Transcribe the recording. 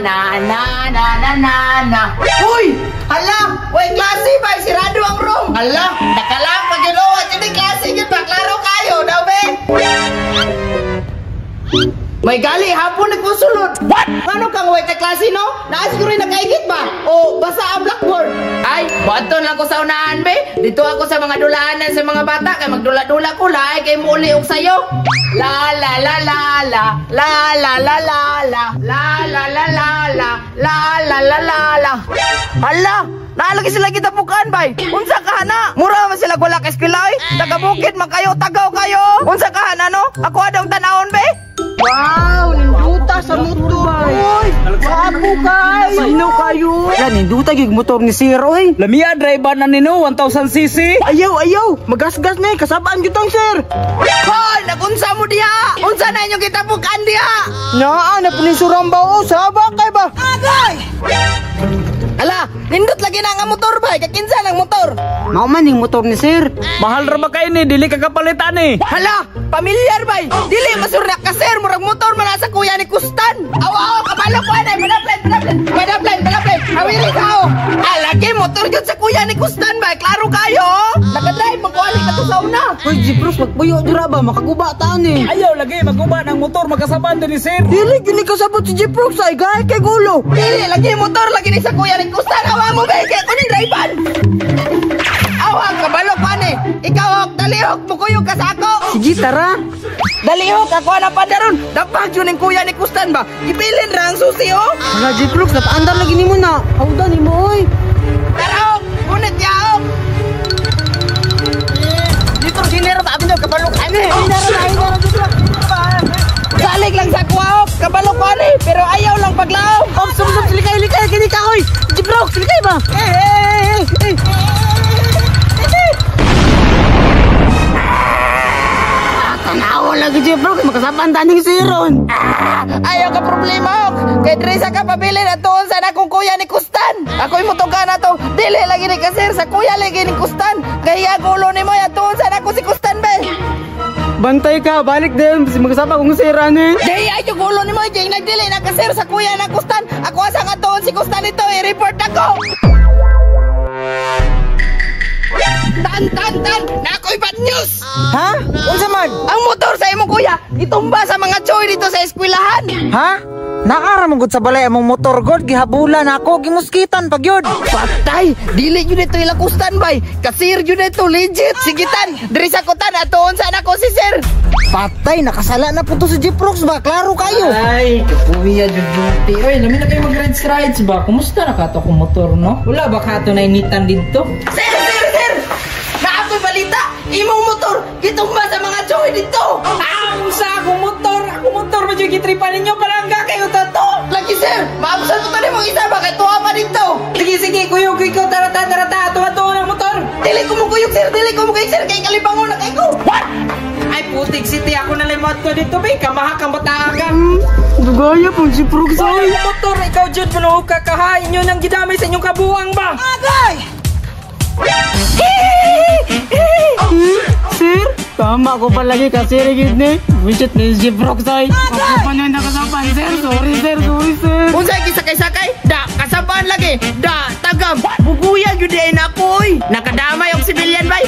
na na na na na na. Uy! Hala! Way klase ba? Sirado ang room! Hala! Nakalang pag yun. Oh, at yun klase yun ba? Klaro kayo, daw be! May gali, hapon nagkusulod. What? Ano kang way ka klase, no? Naa siguro nakaigit ba? O basa ang blackboard? Ay, buhaton lang ko sa unahan, be. Dito ako sa mga dulaanan sa mga bata. Kay magdula-dula ko, laay kay muuli og sayo. La la la la la la la la la la la la la la la la la la la la. Hala! Naalagi sila kita pukan, bay. Unsa ka na? Mura man sila wala ka eskwela, oy. Taga bukid man kayo, tagaw kayo. Unsa ka na, no? Ako adong tanawon, be. Wow, ninduta sa motor. Uy, gwapo kay. Sino kayo? Ya, ninduta gyud motor ni Sir, oy. Lamia driver na nino 1000 cc. Ayaw, ayaw. Magasgas na eh. Kasabaan gyud tang sir. Hoy, nagunsa mo diha? Unsa na inyong kitapukan diha? Naa na po ni Surambao. Saba kay ba? Agay! Ala, nindot lagi na nga motor ba? Kakinsa ng motor? Mao man ning motor ni Sir. Mahal ra ba kay ni dili ka kapalitan ni. Hala, pamilyar bay. Dili masur na ka sir, murag motor man sa kuya ni Kustan. Awa awa kabalo ko anay, padaplan, padaplan, padaplan, padaplan. Awiri ka oh. Ah, lagi motor gyud sa kuya ni Kustan bay. Klaro kayo. Nakadrive mo ko ali ka to sa una. Uy, Jeprox, magpuyo dira ba? Makaguba ta ni. Ayaw lagi maguba ng motor magkasaban din ni Sir. Dili gyud ni kasabot si Jeprox ay gahay kay gulo. Dili lagi motor lagi ni sa kuya ni Kustan. Awa mo bay, kay kuning driver. Awa kabalo ko ani. Ikaw ok, dali ok, mukuyog ka sa ako. Sige, tara. Dali ok, ako na pa daron. Dapat yun ang kuya ni Kustan ba? Ibilin ra ang susi oh. Hala, Jeprox, napaandar lagi nimo na. Hawda nimo, oy. Tara ok, gunit ya ok. Dito sinero ba abin kabalo ka ni. Salig lang sa kuha ok, kabalo ko ani, pero ayaw lang paglaom. Op, sum, sum, likay, likay, kini ka, oy. Jeprox, likay ba? Eh, eh, eh, eh. Tanawa lagi, Jeprox, makasabaan ta ning Siron. Ayaw ka problema ok. Kay diri sa ka pabilin at tuon sa akong kuya ni Kustan. Ako'y mutuga na to. Dili lagi ni kasir sa kuya lagi ni Kustan. Kaya gulo ni mo ya tuon sa ako si Kustan be. Bantay ka, balik din. Magsaba kong sira ni. Dahil ay yung ulo ni mo, Jing, nagdili na kasir sa kuya na Kustan. Ako asa nga tuon si Kustan ito, i-report ako. Tan, tan, tan! Nakoy bad news! Ha? Unsa man? Ang motor sa imong kuya, itumba sa mga choy dito sa eskwelahan. Ha? Naara mo gud sa balay among motor god gihabulan ako gimuskitan pag yun. Patay! Dili yun ito ila Kustan bay. Kasir yun ito, legit. Sige tan, diri sa kutan, atuon sa anak ko si sir. Patay nakasala na po to si Jeprox ba? Klaro kayo. Ay, kapuya duty. Oy, lami na kayo mag-rides rides ba? Kumusta na kato akong motor, no? Wala ba kato na initan dito? Sir, sir, sir! Naako'y balita! Imong motor, gitumba sa mga choy dito! Ah, unsa akong motor? Akong motor ba dyan gitripan ninyo? Palangga kayo tato! Lagi sir, maabsan ko to nimong isa ba kay tuwa pa dito. Sige, sige, kuyog ikaw, tarata, tarata, ato, ato ng motor! Dili ko mukuyog sir, dili ko mukuyog sir kay kalibangon na kay ko. What? Ay, putik city, ako na lang ko dito, bay. Kamaha kang bataa ka. Dugaya pong si Prox, Wala oy. akong motor, ikaw dyan, puno ka kaha. Inyo nang gidamay sa inyong kabuang ba? Agay! Sir, tama ko palagi ka, sir, gid ni. Wisit ni si Prox, oy. Ako pa na nakasapan, sir. Sorry, sir, sorry, sir. Unsay gisakay-sakay? Da, kasaban lagi. Da, tagam. Buguyan gyud ay nako oy. Nakadamay og sibilyan bay.